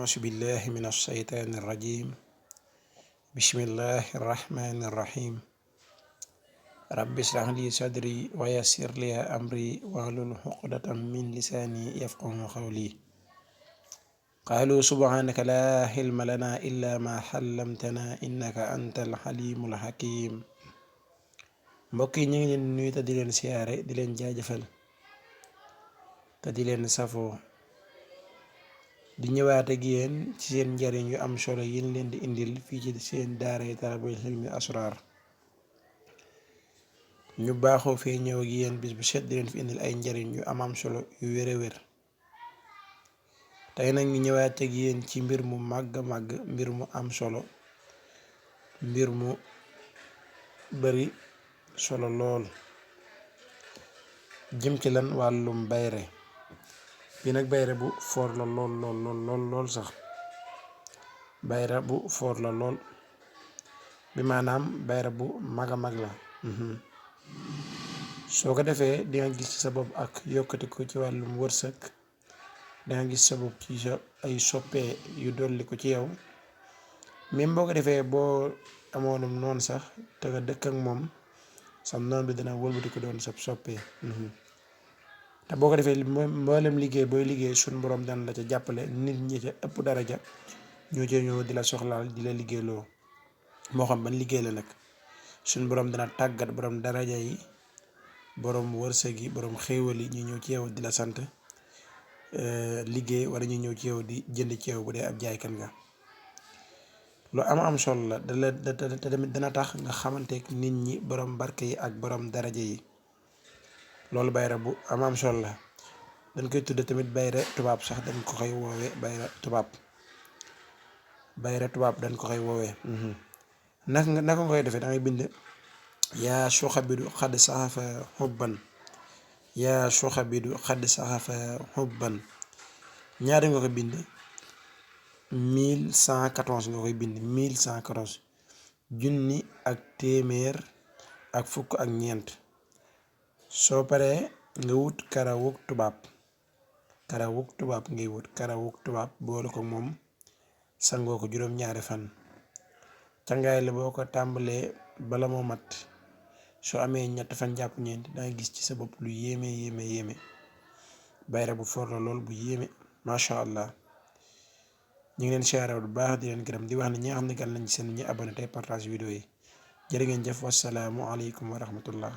أعوذ بالله من الشيطان الرجيم بسم الله الرحمن الرحيم رب اشرح لي صدري ويسر لي أمري واحلل عقدة من لساني يفقهوا قولي قالوا سبحانك لا علم لنا إلا ما علمتنا إنك أنت الحليم الحكيم mbokk yi ñu ngi leen nuyu te di leen siyaare di leen jaajëfal te di leen safoo di ñëwaat ak yéen ci seen njariñ yu am solo yi ñu leen di indil fii ci seen daara Talabul Hilmi Asrar ñu baaxoo fee ñëw ak yéen bis bu set di leen fi indil ay njariñ yu am solo yu wér a wér tey nag ñu ñëwaat ak yéen ci mbir mu màgg mbir mu am solo mbir mu bari solo lool jëm ci lan wàllum bayre bi nag bayre bu foor la lool sax bayre bu foor la lool bi maanaam bayre bu mag a mag la soo ko defee di nga gis ci sa bopp ak yokkati ko ci wàllum wërsëg di nga gis sa bopp ci sa ay soppee yu dolli ko ci yow même boo ko defee boo amoonum noonu sax te nga dëkk ak moom sam noon bi dina wëlbati ko doon sab soppee te boo ko defee mboolem liggéey booy liggéey suñ borom dana la ca jàppale nit ñi ca ëpp daraja ñoo ci ñëw di la soxlaal di la liggéeyloo moo xam ban liggéey la nag suñ borom dana tàggat borom daraja yi borom wërsëg yi borom xéewal yi ñu ñëw ci yow di la sant liggéey wala ñu ñëw ci yow di jënd ci yow bu dee ab jaaykat nga lu am solo la te tamit dana tax nga xamanteek nit ñi borom barke yi ak borom daraja yi loolu bayra bu am solo la dañ koy tudde tamit bayra tubaab sax dañ ko koy woowee bayra tubaab dañ ko koy woowee naka nga koy defee da ngay bind yaa suxabidu xadd saxafa xubban yaa suxabidu xadd saxafa xubban ñaari nga ko bind 1114 nga koy bind 1114 junni ak téeméer ak fukk ak ñeent soo paree nga wut karawuk tubaab ngay wut karawuk tubaab boole ko moom sangoo ko juróom-ñaari fan cangaay la boo ko tàmbalee bala moo mat soo amee ñett fan jàpp ñeent danga gis ci sa bopp lu yéeme bayra bu for la lool bu yéeme macha allah ñu ngi leen siyaare bu baax di leen gërëm di wax ne ñi nga xam ne gan lañ seen ñu abonné tey partage vidéo yi jërë ngeen jëf wassalaamu aleykum wa rahmatullah